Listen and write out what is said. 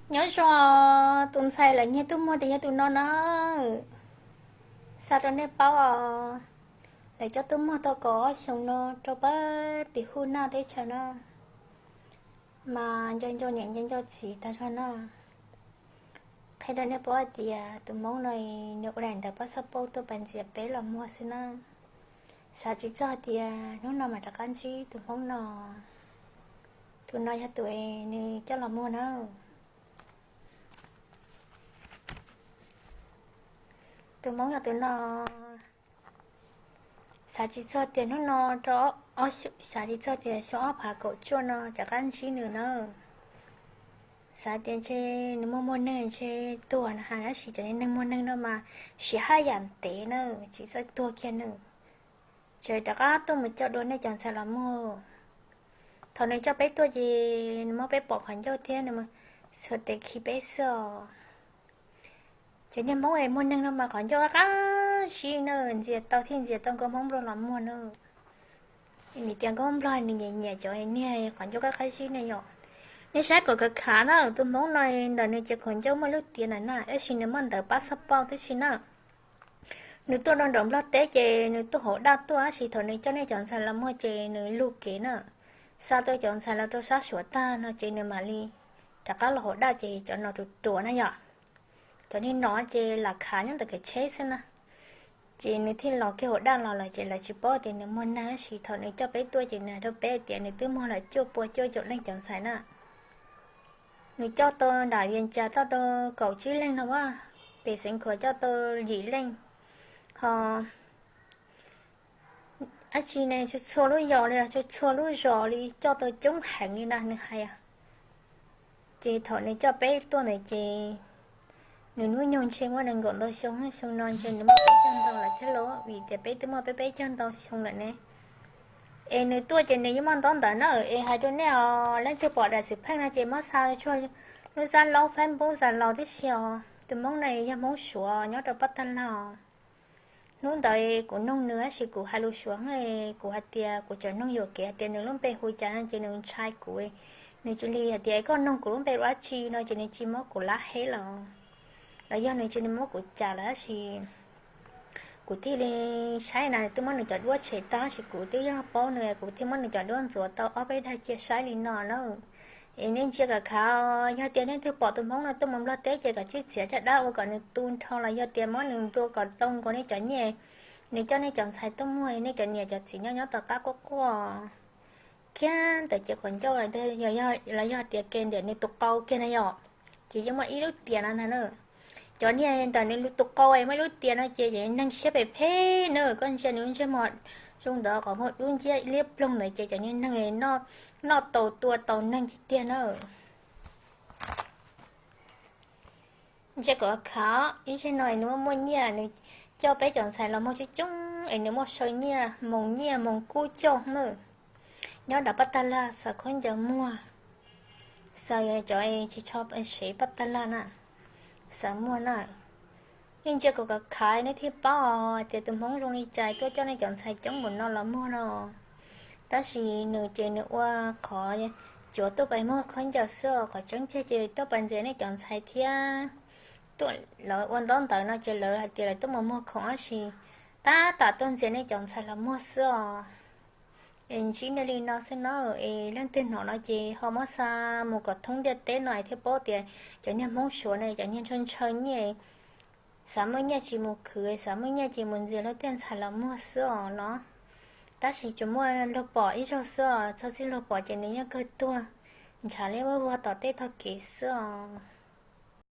Nyob zoo, tus ntxhais lawv nyiag tuaj muag tias yog tus no na. Xa rau nej paub os, lawv coj tuaj muag tau kaum ob xyoos no rau pab tim Hub Naj teb chaws no, mas nco nco niam nco nco txiv tag zog no. Qhia rau nej paub hais tias tus Hmoob no nws ua daim ntawv pab xab pauj tuaj pab ntxias peb los muag xwb na. Xav tsis txog tias hnub no mas rov qab ntsib tus Hmoob no. Tus no yog tus nws coj los muag na. Tus Hmoob yog tus no. Xav tsis txog tias hnub no rau, xav tsis txog tias xyoo ob phav kaum cuaj no rov qab ntsib nws na. Xav tias ntshe nws muaj muaj neeg ntshe tuag na has, tab sis cov neeg muaj neeg no mas siv haj yam ntev na, tsis txawj tuag kiag nws. Ces rov qab tuaj mus coj dua nej cov ntxhais los muag. Thaum nws coj peb tuaj ces nws muab peb pom qhov ncauj thiab nws xuas tes khi peb xwb os. Cov niag Hmoob es muaj neeg no mas qhov ncauj qab qab zib na, ntxias tau thiaj ntxias tau nkauj Hmoob Nplog los muag na. Vim tias nkauj Hmoob Nplog nws nyiam nyiam cov niag qhov ncauj qab qab zib ne yom. Nej saib kom khav khav na, tus Hmoob no ntawm nws ces qhov ncauj muaj lub tiav ntawm na, tab sis nws muaj ntawv pab xab pauj tib si na. Nws tuaj rau nram Nplog teb ces nws tuaj haus daj tuaj, tab sis thaum nws coj nej cov ntxhais los muag ces nws lug kev na. Xa tau cov ntxhais los rau sab Suav tag no ces nws mam li rov qab los haus daj ces cov no ruam ruam na yom. Cov niag no ces lam khav nyob ntawm kev tsheb xwb na. Ces nws thiaj los kiag haus daj los lawm ces lawv tsis paub tias nws muaj neeg, tab sis thaum nws coj peb tuaj ces nws hais rau peb tias nws twb muag lawm cuaj pua cuaj caum leej cov ntxhais na. Nws coj tau nram Vias Cas coj tau kaum tsib leeg no, pem Xeev Khuam coj tau yim leej, ho dab tsi ne, txhua txhua lub yos li, txhua txhua lub zos li coj tau coob heev li na nws hais. Ces thaum nws coj peb tuaj ntawd ces nws hnub nyoog ntshe muaj nees nkaum ntau xyoo, xyoo no ntshe nws muaj peb caug ntau lawm thiab lauj, vim tias peb twb muaj peb peb caug ntau xyoo lawm ne. Es nws tuaj ces nws yeej muaj ntaub ntawv na. Es hais rau nej os, leej twg pom daim xwm pheej no ces muab xa tsuag lub Zalo, Facebook, Zalo tib si os. Tus Hmoob no yog Hmoob Suav nyob rau Pab Tag Laj os. Hnub ntawd kuv noog nws tab sis kuv hais lus Suav, kuv hais tias kuv tseem noog yuam kev hais tias nws lub npe hu cas no ces nws ntshai kuv. Nws cia li hais tias koj noog kuv lub npe ua dab tsi no ces nws cia li muab kuv lab heb los, los yog nws cia li muab kuv cas lawm tab sis kuv thiaj li saib na, nws twb muab nws cov duab tshem tag tab sis kuv twb yog paub nws, kuv thiaj muab nws cov duab ntxuav tau ob peb dag cia saib li no na. Es nej ntsia kom khav, yog tias nej twg pom tus Hmoob no tuaj mus Nplog teb ces kom txhij txiav caj dab ua kom nws tu nrho los yog tias muab nws nplua kom tau nkaus nej cov nyiaj. Nws coj nej cov ntxhais tuaj muag, nej cov niam cov txiv nyob nyob tom qab quaj quaj kiag ntawm ces qhov ncauj los yog tias ke ntawm nws tus qau kiag na yom, ces yeej muaj ib lub tiam no ntag na. Cov niag ntawm nws tus qau muaj ib lub tiam no ces cov neeg siab phem phem na, koj ntsia nws ntsej muag zoo ntawd qhov muag dub nciab liab ploog ntawd ces cov niag neeg noj tau tua tau neeg tiag tiag na. Ntsia kom khav, ib zaug no nws muaj muaj nyiaj, nws coj peb cov ntxhais los muag coob coob es nws muaj saw nyiaj, moos nyiaj moos kub coj na. Nyob nram Pab Tag Laj xaws khaub ncaws muag, xaws cov tsis tshua sev Pab Tag Laj na, xaws muag na. Nej ntsia kom khav nej thiaj paub tias tus Hmoob zoo li cas tuaj coj nej cov ntxhais coob npaum no los muag no. Tab sis nws ces nws ua qhov cuav tuaj pais muag khaub ncaws xwb os, qhov tseeb tiag ces tuaj pais ntxias nej cov ntxhais thiab. Tuaj lawv ua ntaub ntawv no ces lawv hais tias lawv tuaj mus muag khoom tab sis tab tom tuaj ntxias nej cov ntxhais los muag xwb os. Es ntsib nej li no xwb no, es leej twg hnov no ces ho muab xa mus kom thoob ntiaj teb no es thiaj paub tias cov niag Hmoob Suav no cov niag ntshaw ntshaw nyiaj, xav muaj nyiaj tsis mus khwv, xav muaj nyiaj tsis mus ntxias luag tej ntxhais los muag xwb os los. Tab sis tsuas muaj luag pom ib zaug xwb os, txog txij luag pom ces nws yeej kawg tuag ntshav liab vog tom tej tog kev xwb os.